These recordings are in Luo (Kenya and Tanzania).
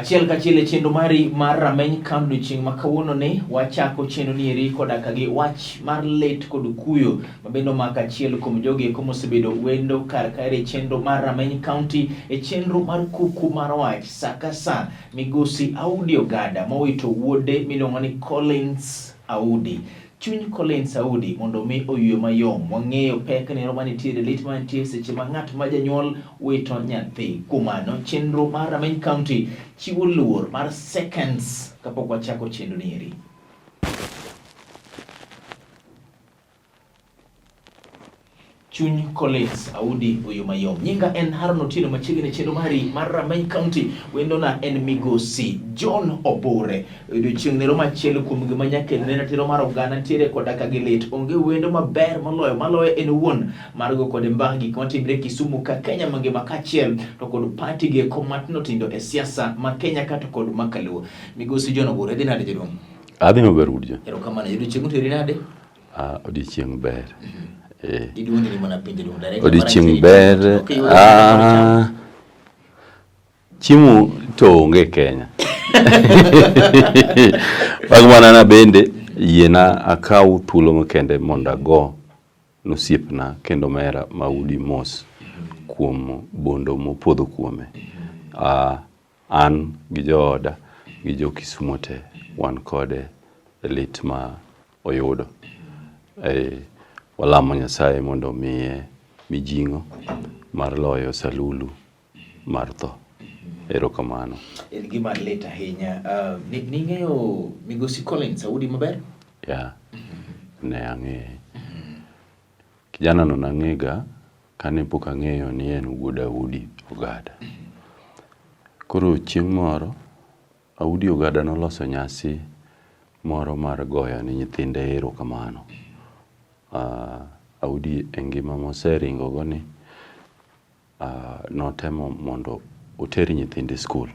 Achiel kachiel e chenro mari mar rameny kam odiochieng' ma kawuono ni wachako chenro ni eri koda ka gi wach mar lit kod kuyo ma bende omako achiel kuom jogi eko mosebedo wendo kar kaeri e chenro mar rameny county e chenro mar kuku mar wach sa ka sa migosi Audi Ogada mowito wuode miluongo ni Collins Audi. Chuny Collins Audi mondo mi oywe mayom. Wang'eyo pek nero manitiere lit mantie seche ma ng'at ma janyuol wito nyathi. Kuom mano, chenro mar Rameny County chiwo luor mar seconds kapok wachako chenro ni eri. Chuny Collins Audi oyo mayom. Nyinga en Haron Otieno machiegni chenro mari mar Rameny County. Wendona en Migosi John Obure. Odiochieng' nero machielo kuom gima nyaka ne ratiro mar oganda nitiere koda ka gi lit. Onge wendo maber moloyo maloyo en owuon mar go kode mbaka gik matimre Kisumu ka Kenya mangima kaachiel to kod party gi eko matindo tindo e siasa ma Kenya ka to kod ma kaluo. Migosi John Obure, idhi nade jaduong'? Adhi maber wuod jo. Erokamano. Odiochieng' oteri nade? Ah, odiochieng' ber. Eh. Iduondi ni mana penjo duong' director. Odiochieng' ber. Ah, chiemo to onge Kenya. Mag mana na bende yiena akaw thuolo makende mondo ago nosiepna kendo mera Maudi mos kuom bondo mopodho kuome. Ah, An gi jooda gi jo Kisumo te wan kode e lit ma oyudo. E, walamo Nyasaye mondo omiye mijing'o mar loyo salulu mar tho. Erokamano. En gima lit ahinya. Uh, ning'eyo Migosi Collins Audi maber? Ya, ne ang'eye. Kijana no nang'ega kane pok ang'eyo ni en wuod Audi Ogada. Koro chieng' moro Audi Ogada noloso nyasi moro mar goyo ne nyithinde erokamano. Uh, Audi e ngima moseringo go ni uh, notemo mondo oter nyithinde skul.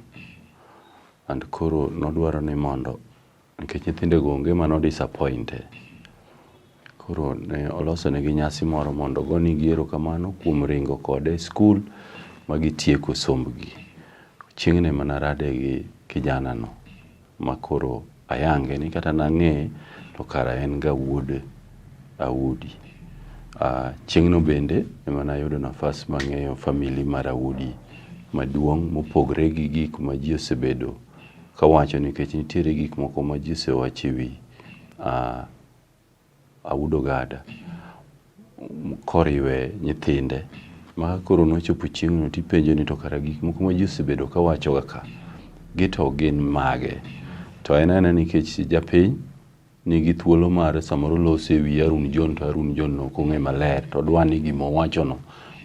And koro nodwaro ni mondo nikech nyithindego onge mano disappointe. Koro ne olosonegi nyasi moro mondo ogonigi erokamano kuom ringo kode e skul ma gitieko sombgi. Chieng'no ema narade gi kijana no ma koro ayange ni kata nang'eye to kara en ga wuod Audi. Uh, chieng'no bende ema nayudo nafas mar ng'eyo family mar Audi maduong' mopogre gi gik ma ji osebedo kawacho nikech nitiere gik moko ma ji osewacho e wi uh, Aud Ogada koriwe nyithinde ma koro nochopo chieng'no tipenjo ni to kara gik moko ma ji osebedo kawachoga ka gi to gin mage to en aena nikech japiny nigi thuolo mar samoro loso e wi Harun John to Harun John no ok ong'e maler to odwa ni gima owachono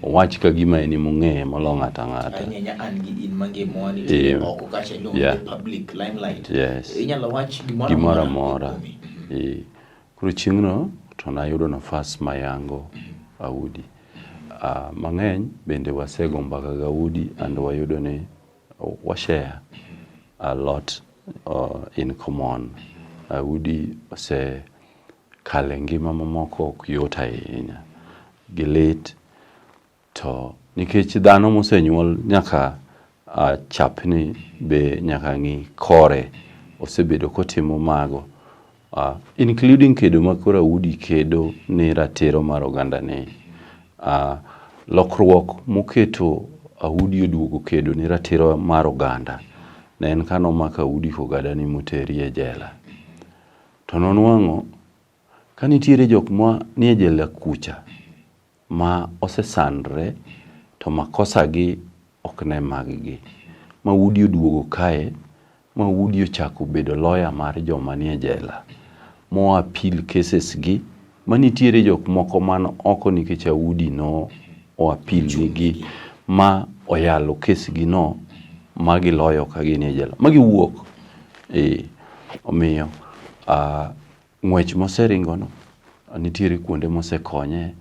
owach ka gima en ema ong'eye molo ng'ato ang'ata. Ahinya an gi in mangima wanitiere Eh, oko kacha iluongo yeah. ni public limelight. Yes. Inyalo wach gimoro Gimoro amora. kuomi. Eh, Koro chieng'no to nayudo nafas mayango Audi. Uh, mang'eny bende wasego mbaka gi Audi and wayudo ni wa share a lot in common. Audi ose kale ngima mamoko ok yot ahinya gi lit to nikech dhano mosenyuol nyaka uh, chapni be nyaka ng'i kore osebedo kotimo mago uh, including kedo ma koro Audi kedo ni ratiro mar oganda ni uh, lokruok moketo Audi oduogo kedo ni ratiro mar oganda ne en ka nomako Audi kogada ni moteri e jela to nonwang'o ka nitiere jok ma nie jela kucha ma osesandre to makosa gi ok ne mag gi. Ma Udi oduogo kae ma Udi ochako bedo lawyer mar joma nie jela mo appeal cases gi ma nitiere jok moko man oko nikech Audi no o appeal nigi ma oyalo case gi no ma giloyo ka ginie jela ma giwuok. Ee, omiyo uh, Ng'wech moseringono, nitiere kuonde mosekonye,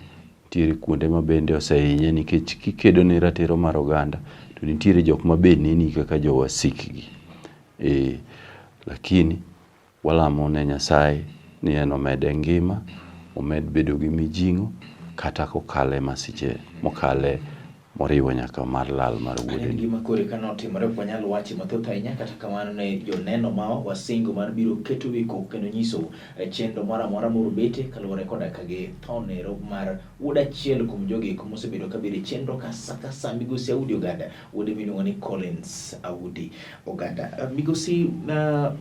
nitiere kuonde ma bende osehinye nikech kikedo ne ratiro mar oganda to nitiere jok ma be neni kaka jowasikgi. E, lakini walamo ne Nyasaye ni en omede ngima, omed bedo gi mijing'o kata kokale masiche mokale moriwo nyaka mar lal mar wuode. En gima kore ka notimore ok wanyal wache mathoth ahinya, kata kamano ne joneno ma wasingo mar biro keto wi koko kendo nyiso eh, chenro moro amora morobete kaluwore koda ka gi tho nero mar wuod achiel kuom jogi eko mosebedo ka bedo e chenro ka sa ka sa migosi Audi Oganda, wuode miluongo ni Collins Audi Oganda. Eh, migosi uh,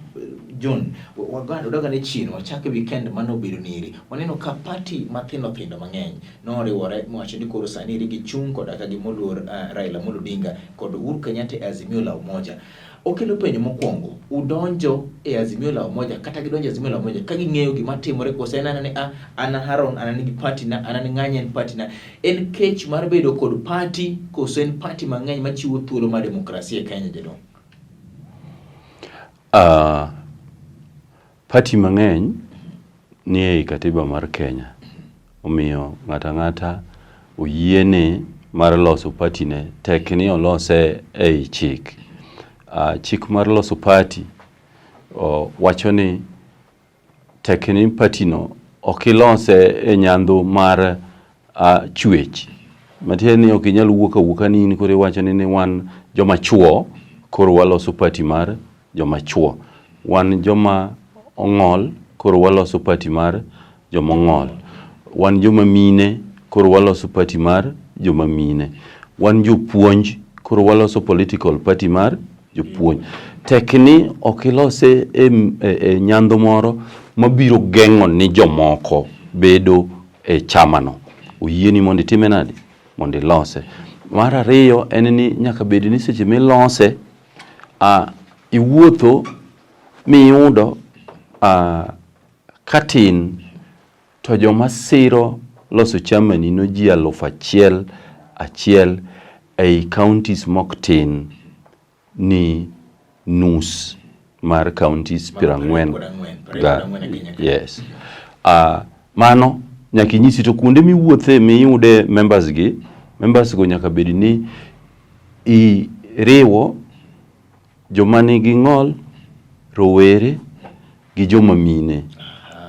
John, waganda odaga ne chien wachak e weekend mane obedo nieri waneno ka party mathindo thindo mang'eny noriwore mowacho ni koro sani eri gichung' koda ka gimoluor uh, Raila Amolo Odinga kod Uhuru Kenyatta e Azimio la Umoja. Okelo penjo mokwongo, udonjo e Azimio la Umoja kata gidonjo e Azimio la Umoja ka ging'eyo gima timore koso en anane a an Haron an gi party na an ng'anye en party na en kech mar bedo kod party koso en party mang'eny machiwo thuolo mar demokrasia e Kenya jaduong'? Party mang'eny ni ei katiba mar Kenya. Omiyo ng'ato ang'ata oyiene mar loso party ne tek ni olose ei chik. Chik mar loso party wacho ni tek ni party no ok ilose e nyandho mar chwech. Matiende ni ok inyal wuok awuoka ni in koro iwacho ni wan joma chuo koro waloso party mar joma chuo. Wan joma ong'ol koro waloso party mar joma ong'ol. Wan joma mine koro waloso party mar joma mine. Wan jopuonj koro waloso political party mar jopuonj. Tek ni ok ilose e, e, e nyandho moro mabiro geng'o ni jomoko bedo e chamano. Oyieni mondo itime nade? Mondo ilose. Mar ariyo en ni nyaka bed ni seche milose iwuotho miyudo katin to joma siro loso chamani no ji 1000 achiel ei counties mok tin ni nus mar counties 44 ga yes. Mano nyaka inyisi to kuonde miwuothe miyude members gi, members go nyaka bed ni iriwo joma nigi ng'ol, rowere gi joma mine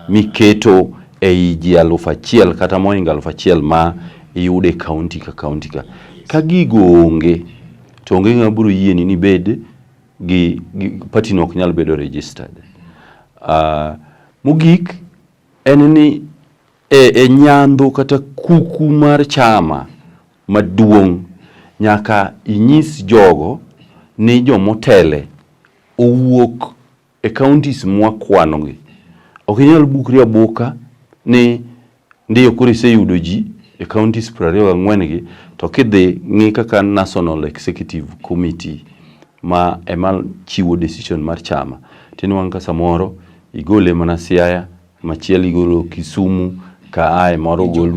miketo ei ji 1000 kata mohingo 1000 ma iyudo e kaunti ka kaunti ka. Ka gigo onge to onge ng'ama biro yieni ni ibed gi, gi party no ok nyal bedo registered. Mogik en ni e nyandho kata kuku mar chama maduong' nyaka inyis jogo ni jomotele owuok e counties mwakwanogi. Ok inyal bukri abuka ni ndiyo koro iseyudo ji e counties 24 gi to kidhi ng'i kaka National Executive Committee ma ema chiwo decision mar chama tinwang'o ka samoro igole mana Siaya machielo igolo Kisumu ka ae moro ogol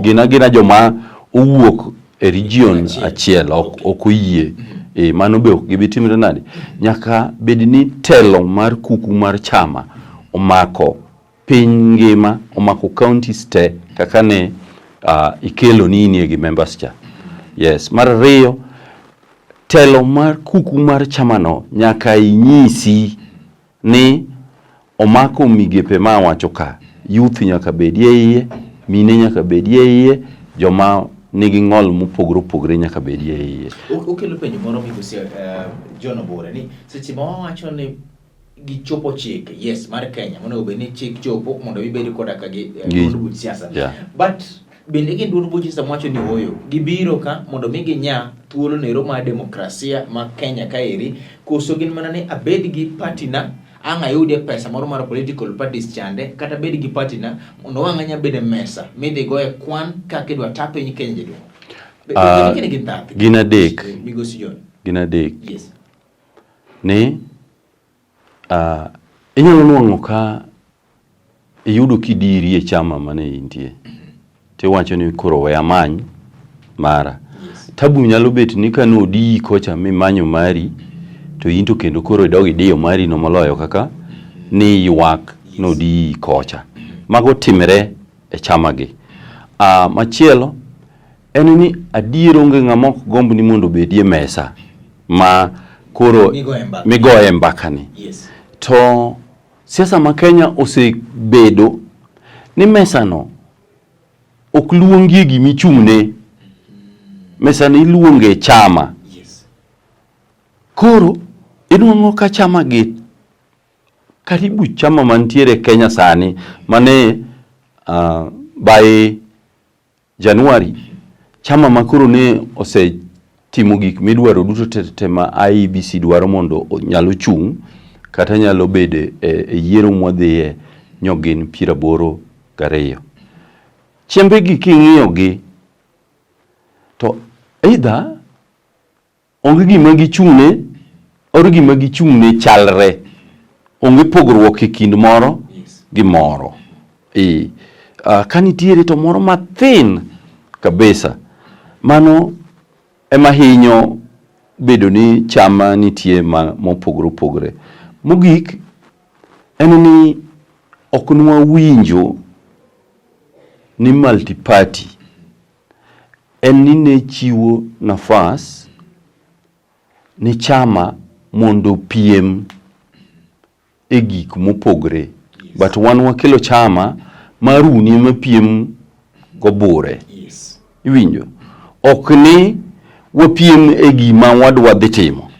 gin agina joma owuok e region achiel ok oyie e mano be ok gibi timre nade nyaka bed ni telo mar kuku mar chama omako piny ngima omako counties te kaka ne ikelo ni inie gi members cha yes mar ariyo telo mar kuku mar chamano nyaka inyisi ni omako migepe ma awacho ka youth nyaka bedie iye mine nyaka bedie iye joma nigi ng'ol mopogore opogore nyaka bedie iye. Okelo penjo moro migosi John Obure ni seche ma wawacho ni gichopo chik yes mar Kenya monego bed ni chik chopo mondo gibed koda ka gi duond buch siasa but bende gin duond buch siasa mwacho ni ooyo gibiro ka mondo mi ginya thuolo nero mar demokrasia ma Kenya kaeri koso gin mana ni abed gi party na ang' ayudie pesa moro mar political parties chande kata bed gi party na mondo wang' anya bedo e mesa midhi goye kwan kaka idwa ta piny Kenya jaduong'. Gin adek. Migosi John. Gin adek. Yes. Ni inyalo nwang'o ka iyudo kidiri e chama mane intie tiwacho ni koro we amany mara. Tabu nyalo bet ni ka nodiyi kocha mimanyo mari to in to kendo koro idog idiyo mari no moloyo kaka ni ywak nodiyi kocha. Mago timre e chama gi. Machielo en ni adier onge ng'ama ok gomb ni mondo obedie mesa ma koro migoye mbaka ni. Yes. To siasa ma Kenya osebedo ni mesa no ok luongie gima ichung'ne. Mesa ni iluonge chama. Yes. Koro inwang'o ka chama gi karibu chama mantiere Kenya sani mane by January chama ma koro ne osetimo gik midwaro duto te te ma IEBC dwaro mondo nyalo chung' kata nyalo bedo e yiero mwadhiye nyo gin 82. Chembe gi king'iyo gi to either onge gima gichung'ne or gima gichung'ne chalre. Onge pogruok e kind moro gi moro. E, ka nitiere to moro mathin kabisa. Mano ema hinyo bedo ni chama nitie ma mopogore opogore. Mogik en ni ok nwawinjo ni multi-party en ni ne chiwo nafas ne chama mondo opiem e gik mopogre. But wan wakelo chama maruni ema piem gobure. Yes. Iwinjo? Ok ni wapiem e gima wadwa dhi timo.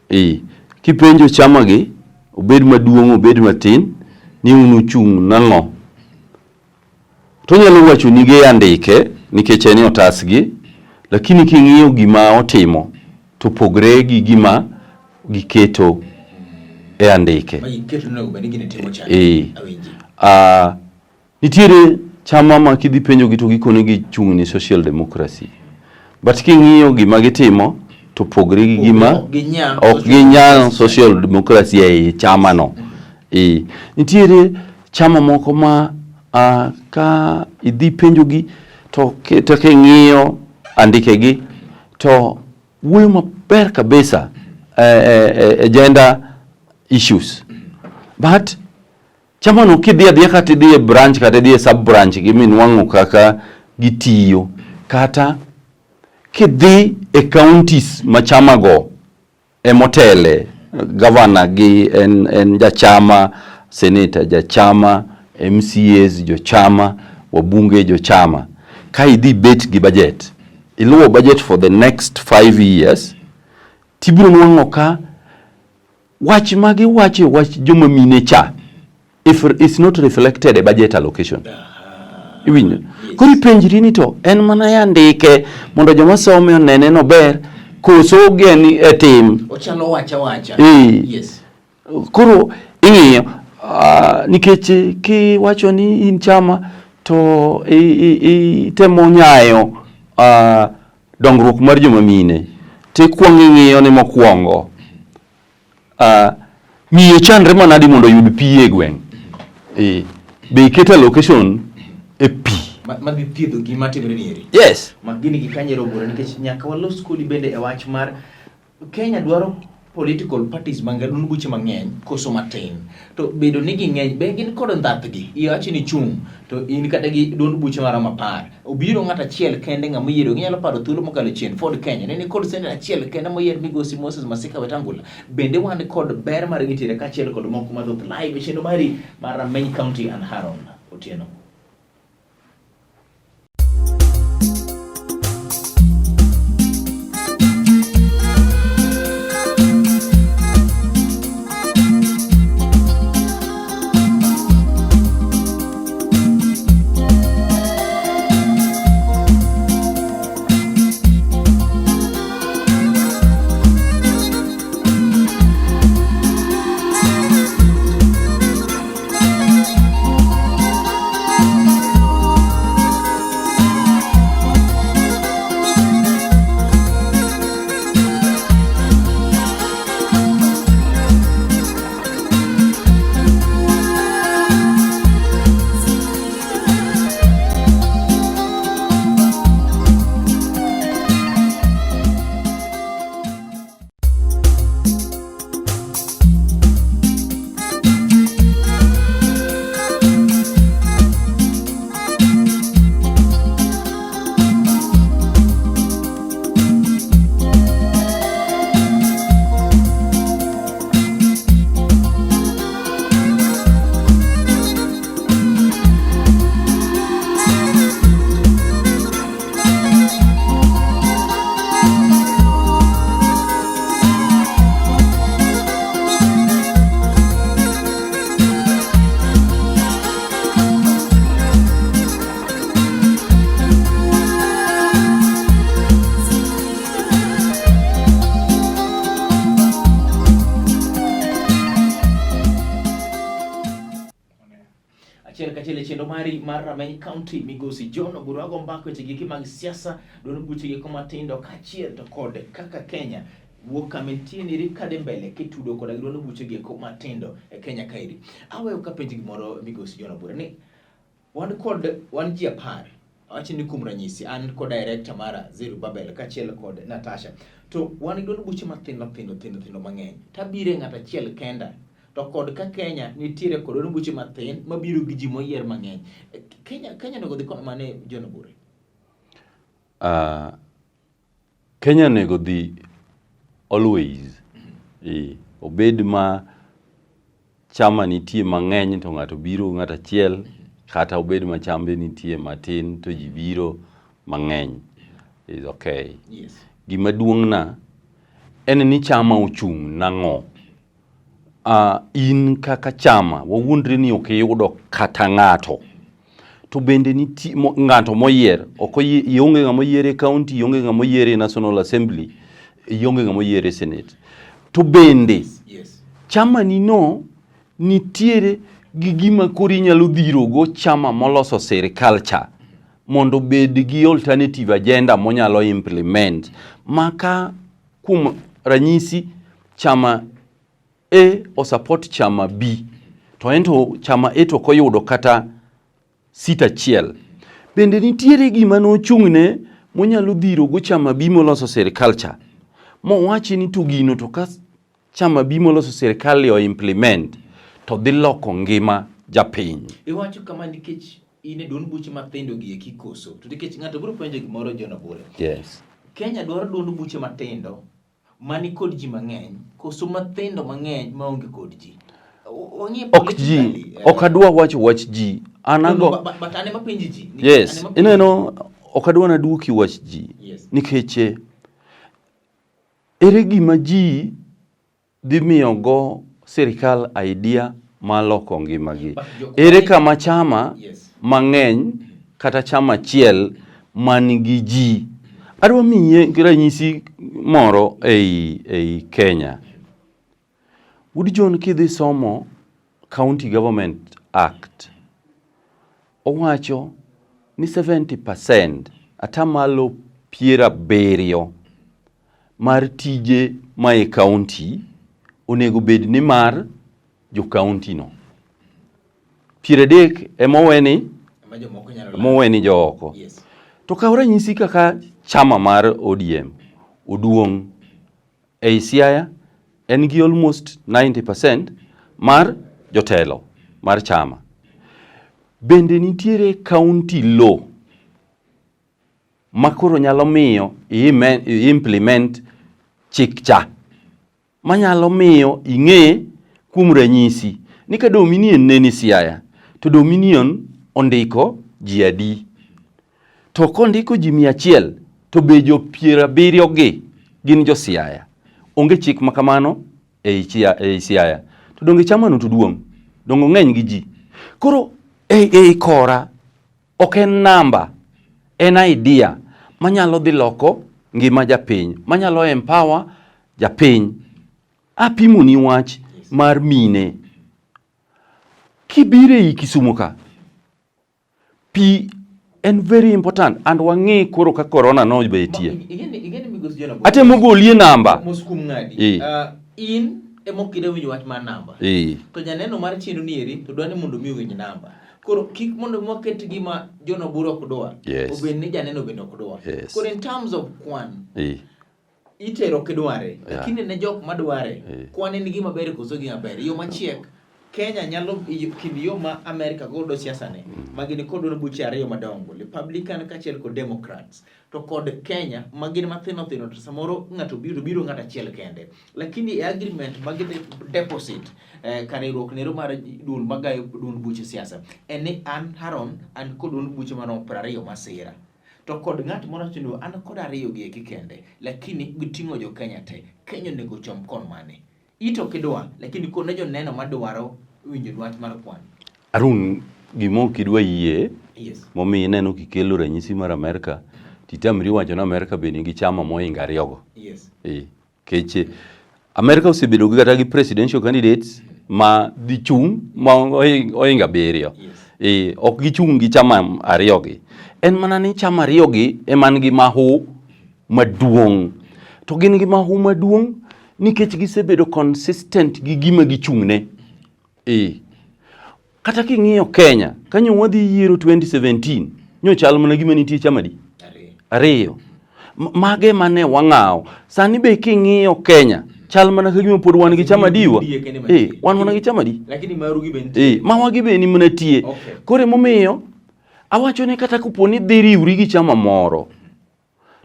E, kipenjo chama gi, obed maduong' obed matin, ni un uchung' nang'o? To onyalo wacho ni gi andike nikech en e otasgi, lakini king'iyo gima otimo to pogre gi gima giketo e andike. Ma giketo ni onego bed ni gini timo cha. Eh. Awinji. Nitiere chama ma kidhi penjogi to gikoni gichung' ni social democracy. But king'iyo gima gitimo to pogre gi gima Ok ginya ok ginya social democracy ei chama no. E, nitiere chama moko ma ka idhi penjogi to to king'iyo andikegi to wuoyo maber kabisa e gender issues. But chama no kidhi adhiya kata idhi e branch kata idhi e sub branch gi minwang'o kaka gitiyo kata kidhi e counties ma chama go emotele governor gi en jachama, senator jachama, MCAs jochama, wabunge jochama. Ka idhi bet gi budget, iluwo budget for the next 5 years, tibiro nwang'o ka wach ma giwacho e wach joma mine cha if it's not reflected e budget allocation. Iwinjo? Koro ipenjri ni to en mana e andike mondo joma some onene nober koso gen e tim. Ochalo wacha wacha. Eh. Yes. Koro ing'iyo nikech kiwacho ni in chama to itemo nyayo dongruok mar joma mine tikwongo ing'iyo ni mokwongo miyo chandre manadi mondo oyud pi e gweng'. Be iketo allocation e pi Madhi thiedho gima timore ni eri. Yes. Ma gini gi kanyero bura nikech nyaka walos kodi bende e wach mar Kenya dwaro political parties mang'eny, duond buche mang'eny koso matin. To bedo ni ging'eny be gin kod ndhathgi. Iwacho ni chung' to in kata gi duond buche maromo 10. Obiro ng'at achiel kende ng'ama oyiero ginyalo paro thuolo mokalo chien Ford Kenya ne ni kod senator achiel kende moyier migosi Moses Masika Wetangula. Bende wan kod ber mar gitiere kaachiel kod moko mathoth live e chenro mari mar Rameny County and Haron Otieno. Achiel kachiel e chenro mari mar Rameny County, Migosi John Oburu wago mbaka weche giki mag siasa, duond buche giko matindo kaachiel to kod kaka Kenya wuok kama entie ni kadhi mbele kitudo koda gi duond buche gieko matindo e Kenya kaeri. Aweyo kapenji gimoro Migosi John Oburu ni wan kod wan ji 10 awach ni kuom ranyisi an kod director mara Zerubbabel kaachiel kod Natasha to wan gi duond buche mathindo thindo thindo thindo mang'eny tabire ng'at achiel kenda to kod ka Kenya nitiere kod duond buche mathin mabiro gi ji moyier mang'eny. Kenya onego dhi kono mane John Obure? Kenya onego dhi always obed ma chama nitie mang'eny to ng'ato biro ng'at achiel kata obed ma chambe nitie matin to ji biro mang'eny is okay. Yes. Gima duong' na en ni chama ochung' nang'o? In kaka chama wawuondre ni ok iyudo kata ng'ato to bende nitie ng'ato moyier ok ionge ng'ama oyier e county, ionge ng'ama oyier e National Assembly, ionge ng'ama oyier e Senate. To bende Yes. chama ni no nitiere gi gima koro inyalo dhirogo chama moloso sirikal cha mondo obed gi alternative agenda monyalo implement ma ka kuom ranyisi chama A osupport chama B to ento chama A to ok oyudo kata seat achiel. Bende nitiere gima nochung'ne monyalo dhirogo chama B moloso sirikal cha mowachi ni to gino to ka chama B moloso sirikal o implement to dhi loko ngima japiny. Iwacho kama nikech in e duond buche mathindo gi eki koso to nikech ng'ato biro penjo gimoro John Obure. Yes. Kenya dwaro duond buche matindo mani kod ji mang'eny koso mathindo mang'eny maonge kod ji. Wang'iye Ok ji, politically, ok adwa wacho wach ji. An no, ago but an ema penji ji. Nikech Yes, an ema penji ineno ok adwa naduoki wach ji. Yes. Nikech ere gima ji dhi miyogo sirikal idea mar loko ngimagi? But jok Ere mani- kama chama Yes. mang'eny kata chama achiel man gi ji? Adwa miyi ranyisi moro ei Kenya. Wuod John kidhi somo County Government Act, owacho ni 70% atamalo 70 mar tije ma e county onego bed ni mar jo county no. 30 ema oweni Ma jomoko nyalo ema oweni jooko. Yes. To kaw ranyisi kaka chama mar ODM oduong' ei Siaya en gi almost 90% mar jotelo mar chama. Bende nitiere county law ma koro nyalo miyo i-implement chik cha manyalo miyo ing'e kuom ranyisi ni ka Dominion ne ni Siaya to Dominion ondiko ji adi to kondiko ji 100 to be jo 70 gi gin jo Siaya. Onge chik ma kamano ei Siaya. To donge chamano to duong'? Donge ong'eny gi ji? Koro ei kora ok en namba, en idea manyalo dhi loko ngima japiny, manyalo empower japiny. Apimoni wach mar mine. Kibiro ei Kisumu ka, pi en very important and wang'e koro ka corona nobetie. Ing'eni Migosi John Obure. Atemo golie namba. Mos kuom ng'adi. In ema ok idwa winjo wach mar namba. To janeno mar chenro ni eri to dwa ni mondo mi owinj namba. Koro kik mondo mi waket gima John Obure ok dwa. Yes. Obed ni janeno bende ok dwa. Yes. Koro in terms of kwan, itero ok idware. Lakini ne jok madware, kwan en gima ber koso gima ber. Yo machiek, Kenya nyalo kind yo ma Amerika godo siasa ne, ma gin kod duond buche ariyo madongo, Republican kaachiel kod Democrats, to kod Kenya ma gin mathindo thindo to samoro ng'ato biro biro ng'ato achiel kende. Lakini e agreement ma gidhi deposit kar riwruok nero mar duol magayo duond buche siasa en ni an Haron an kod duond buche maromo 20 masira. To kod ng'at moro wacho ni an kod ariyo gi eki kende, lakini giting'o jo Kenya te. Kenya onego ochom kon mane? Ito ok idwa, lakini kone joneno madwaro winjo dwach mar kwan. Arun, gima ok idwa yie, Yes. momiyo ineno kikelo ranyisi mar Amerka, titamri wacho ni Amerka be nigi chama mohingo ariyogo. Yes. Kech Amerka osebedo gi kata gi presidential candidates ma dhi chung' ma ohingo 7. Yes. Eh, ok gichung' gi chama ariyogi. En mana ni chama ariyogi ema nigi mahu maduong'. To gin gi mahu maduong' nikech gisebedo consistent gi gima gichung'ne. Eh. Kata king'iyo Kenya, kanyo wadhi yiero 2017, nyo chal mana gima nitie chama adi? Ariyo. Mage mane wang'awo. Sani be king'iyo Kenya, chal mana ka gima pod wan gi chama adiwa. Eh, wan mana gi chama adi? Lakini maru gi be nitie. Eh, mawa gi be ni mana tie. Okay. Koro emomiyo awacho ni kata kopo ni dhi riwri gi chama moro,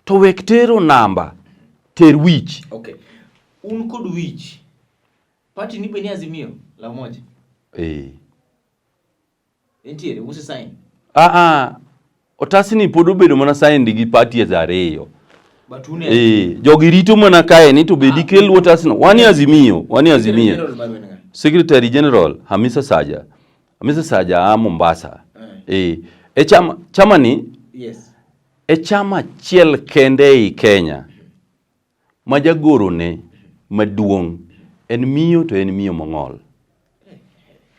to wek tero namba, ter wich. Okay. Un kod wich. Party ni be ni Azimio la Umoja. Eh. Entiere, use sign. Ah ah. Otasni pod obedo mana signed gi parties ariyo. But une Eh, jogi rito mana kae ni to be dikel otasno. Wan e Azimio, wan e Azimio. General maru en ng'a? Secretary General Hamisa Saja. Hamisa Saja a Mombasa. Eh, e chama chama ni Yes. e chama achiel kende ei Kenya ma jagorone maduong' en miyo to en miyo mong'ol.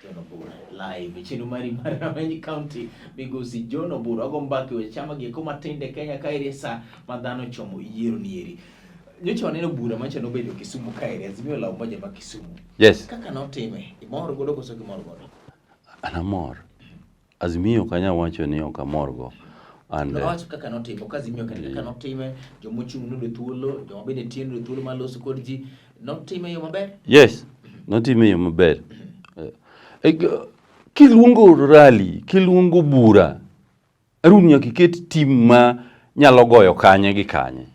John Obura live chenro mari mar Rameny County migosi John Obura ogo mbaka e weche chama gi eko matindo e Kenya kaeri e sa ma dhano chomo yiero nieri. Nyocha waneno bura manyocha nobedo Kisumu kaeri Azimio la Umoja ma Kisumu. Yes. Kaka notime, imor godo koso ok imor godo? An amor. Azimio ok anyal wacho ni ok amorgo. And, Nowacho kaka notimo, ok Azimio kende, kaka notime, joma ochung' noyudo thuolo, joma bende tiyo noyudo thuolo mar loso kod ji. Notime e yo maber? Yes, notime e yo maber. Kiluongo rally, kiluongo bura, Arun nyaka iket team ma nyalo goyo kanye gi kanye.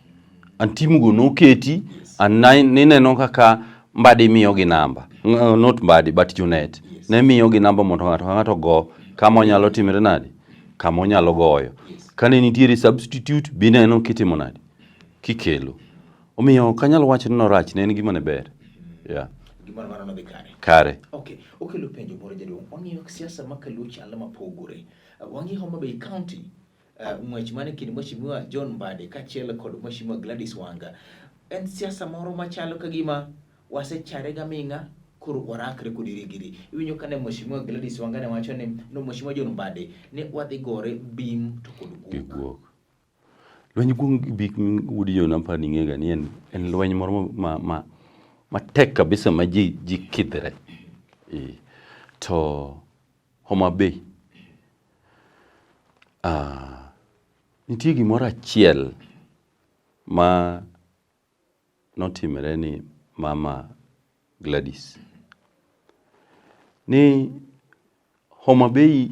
And team go noketi, and nineno kaka Mbadi miyogi namba. Not Mbadi, but Junet. Ne miyogi namba mondo ng'ato ka ng'ato go kama onyalo timre nade, kama onyalo goyo. Kane nitiere substitute, bineno kitimo nade, kikelo. Omiyo ok anyal wacho ni norach, ne en gima ne ber. Yeah. Gimoro amora nodhi kare. Kare. Okay, okelo penjo moro jaduong'. Wang'iyo siasa ma kaluo chalo mapogore. Wang'iyo Homa Bay County, ng'wech mane kind Mheshimiwa John Mbadi kaachiel kod Mheshimiwa Gladys Wanga. En siasa moro machalo ka gima wasechare gaming'a koro warakre kod irigiri. Iwinjo kane Mheshimiwa Gladys Wanga ne wacho ni no Mheshimiwa John Mbadi ni wadhi gore bim to kod Gi guok. guok. Lweny guok gi bim wuod Jona aparo ni ing'ega ni en lweny moro ma matek kabisa ma ji kidhre. E. To Homa Bay, nitie gimoro achiel ma notimre ni mama Gladys. Ni Homa Bay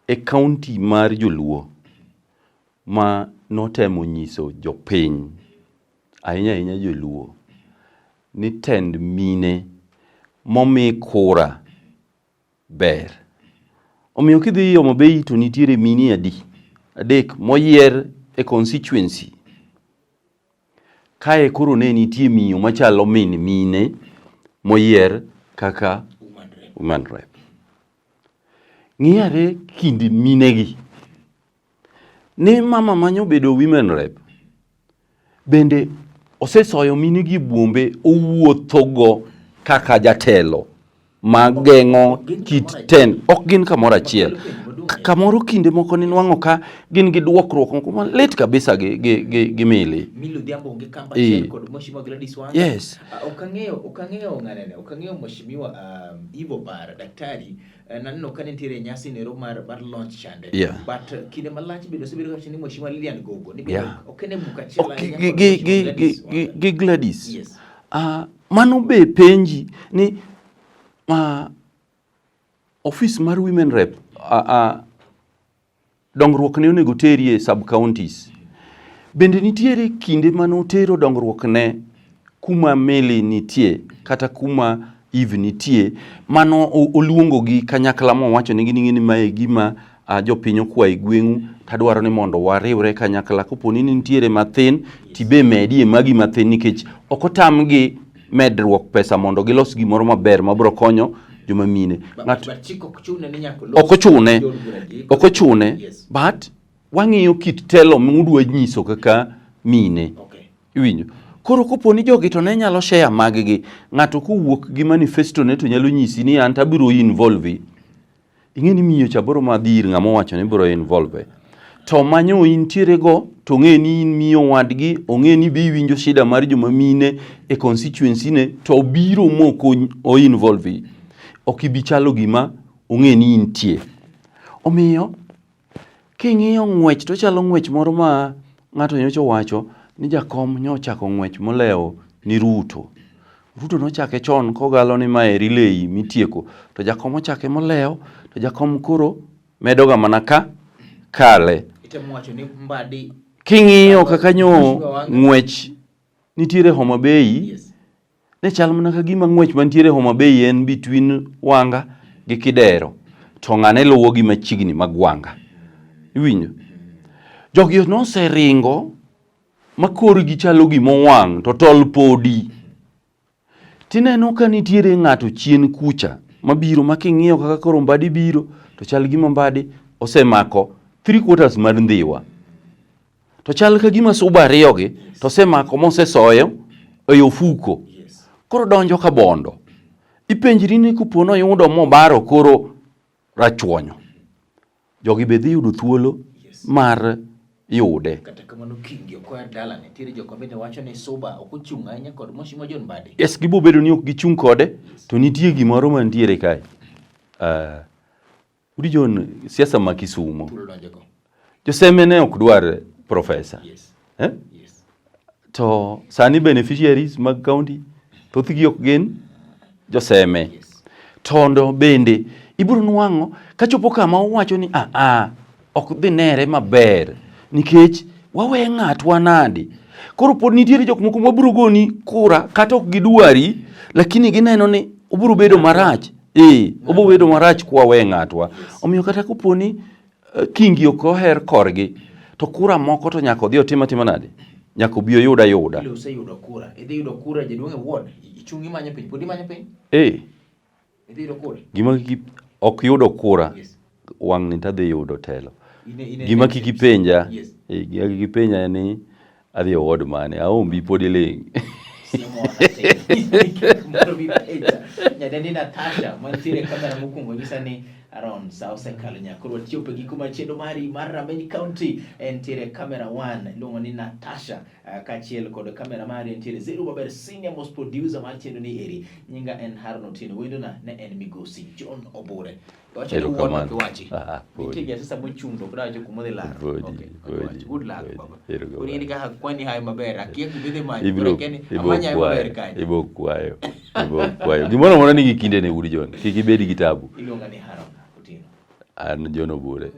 e kaunti mar joluo ma notemo nyiso jopiny, ahinya ahinya joluo, ni tend mine momi kura ber. Omiyo kidhi Homa Bay to nitiere mine adi? Adek moyier e constituency. Kae koro ne nitie miyo machalo min mine moyier kaka woman rep. Ng'iyare kind minegi. Ni mama manyo bedo women rep bende osesoyo minegi e buombe owuothogo kaka jatelo ma geng'o kit ten ok gin kamoro achiel. Kamoro kinde moko ninwang'o ka gin gi dwokruok moko malit kabisa gi Milly. Milly Odhiambo onge kamba achiel kod Mheshimiwa Gladys Wanga. Yes. Ok ang'eyo ng'anene, ok ang'eyo Mheshimiwa Ivo Bara, daktari, naneno ka nitiere nyasi nero mar launch chande. Yeah. But kinde malach bende osebedo kawacho ni Mheshimiwa Lilian Gogo ni bende Yeah. ok en e buk achiel Ok, ahinya gi, kod gi, Mheshimiwa gi, Gladys gi, Wanga. gi Gladys. Yes. Mano be penji ni office mar women rep dongruok ne onego terie sub counties. Bende nitiere kinde mane otero dongruok ne kuma Milly nitie kata kuma Eve nitie mano oluongo gi kanyakla mowacho nigi ni mae gima jopiny okwayo e gweng'u tadwaro ni mondo wariwre kanyakla kopo ni nitiere mathin tibe medie magi mathin nikech ok otamgi medruok pesa mondo gilos gimoro maber mabiro konyo joma mine. But chik ok chune ni nyaka olos Ok ochune. jood bura gi. Ok ochune. Yes. But wang'iyo kit telo mudwa nyiso kaka mine. Okay. Iwinjo? Koro kopo ni jogi to ne nyalo share mag gi, ng'ato kowuok gi manifesto ne to nyalo nyisi ni an to abiro involve. Ing'e ni miyo cha biro madhi ir ng'ama owacho ni biro involve. To manyo intiere go to ong'e ni in miyo wadgi, ong'e ni be iwinjo shida mar joma mine e constituency ne to obiro mok o involve. Ok ibi chalo gima ong'e ni intie. Omiyo king'iyo ng'wech to ochalo ng'wech moro ma ng'ato nyocha owacho ni jakom nyochako ng'wech molewo ni Ruto. Ruto nochake chon kogalo ni mae relay mitieko to jakom ochake molewo to jakom koro medoga mana ka kale. Itemo wacho ni Mbadi King'iyo kaka nyo ng'wech nitiere Homa Bay Yes. ne chal mana ka gima ng'wech mantiere Homa Bay en between Wanga gi Kidero to ng'ane luwo gi machiegni mag Wanga. Iwinjo? Jogi noseringo ma korgi chalo gima owang' to tol podi. Tineno ka nitiere ng'ato chien kucha mabiro ma king'iyo kaka koro Mbadi biro to chal gima Mbadi osemako 3/4 mar Ndhiwa. To chal ka gima suba ariyogi to osemako mosesoyo ei ofuko. Koro donjo ka bondo. Ipenjri ni kopo noyudo mobaro koro rachuonyo. Jogi be dhi yudo thuolo mar yude. Kata kamano Kingi Okoya dala nitiere jok ma bende wacho ni Suba ok ochung' ahinya kod Mheshimiwa John Mbadi. Yes, gibo bedo ni ok gichung' kode to nitie gimoro mantiere kae. Udi John, siasa ma Kisumo. Thuolo donjogo. Joseme ne ok dwar profesa. Yes. Eh? Yes. To sani beneficiaries mag county thothgi ok gin joseme. Yes. Tondo bende ibiro nwang'o kachopo kama owacho ni a a ok dhi nere maber nikech wawe ng'atwa nadi. Koro pod nitiere jok moko mabiro goni kura kata ok gidwari lakini gineno ni obiro bedo marach. Obiro bedo marach kwa we ng'atwa. Omiyo kata kopo ni Kingi ok oher korgi to kura moko to nyaka odhi otim atima nade? Nyaka obi oyud ayuda. Ile oseyudo kura. Idhi yudo kura jaduong' e ward. Ichung' imanyo piny. Pod imanyo piny? Idhi yudo kura. Gima kik ok yudo kura. Yes. Wang' ni tadhi yudo telo. Ine Gima kik ipenja. Yes. Gima kik ipenja en ni adhi e ward mane. Aombi pod iling'. Nyadendi Natasha mantiere e kamera mokwongo nyisa ni Aaron sa osekalo nyaka koro wachopo e giko mar chenro mari mar Rameny County. Entiere kamera 1 iluongo ni Natasha kaachiel kod kamera mari entiere Zerubbabel senior most producer mar chenro ni eri. Nyinga en Haron Otieno, wendona ne en Migosi John Obure. Wacho ni wuon ok iwachi. Nitie jasiasa mochung' to ok dawacho kuma odhi laro. Podi, podi, Good luck podi. baba. Erokamano. Koro in kaka kwani hayo maber, akia gima idhi manyo. Ibiro Koro akia ni ibiro amanya hayo maber kwayo, kanyo. ibiro kwayo, ibiro kwayo. Gimoro amora nigi kindene wuod John, kik ibed gi tabu. Iluonga ni Haron Otieno. An John Obure.